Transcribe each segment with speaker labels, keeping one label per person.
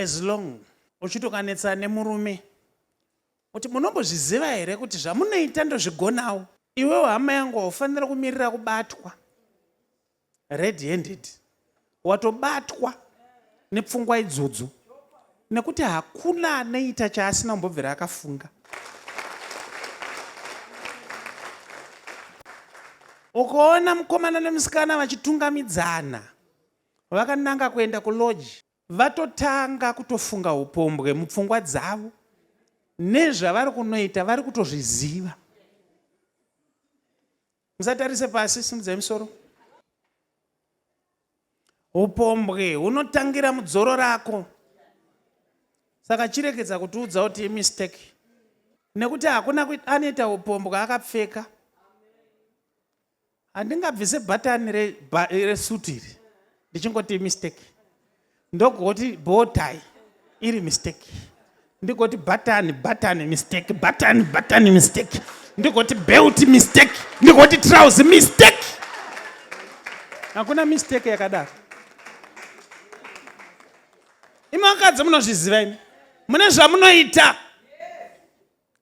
Speaker 1: As long uchitokanetsana nemurume kuti munombozviziva here kuti zvamunoita ndozvigonawo. Iwewo hama yangu haufanira kumirira kubatwa red handed. Watobatwa nepfungwa idzodzo nekuti hakuna anoita chaasina kumbobvira akafunga. Ukaona mukomana nemusikana vachitungamidzana vakananga kuenda kulodge vatotanga kutofunga upombwe mupfungwa dzavo nezvavari kunoita vari kutozviziva. Musatarise pasi, simudzai musoro. Upombwe hunotangira mudzoro rako. Saka chiregedza kutiudza kuti imistake nekuti hakuna anoita upombwe akapfeka. Handingabvise bhatani resuit iri ndichingoti mistake, ndogoti bowtie iri mistake, ndigoti bhatani bhatani mistake, bhatani bhatani mistake, ndigoti belt mistake, ndigoti trouse mistake. Hakuna mistake yakadaro. Imi vakadzi munozviziva imi, mune zvamunoita.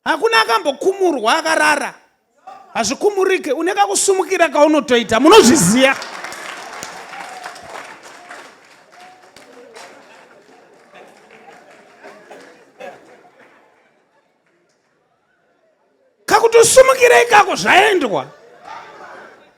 Speaker 1: Hakuna akambokumurwa akarara, hazvikumurike. Une kakusumukira kaunotoita, munozviziva. Kakutosumukira ikako zvaendwa.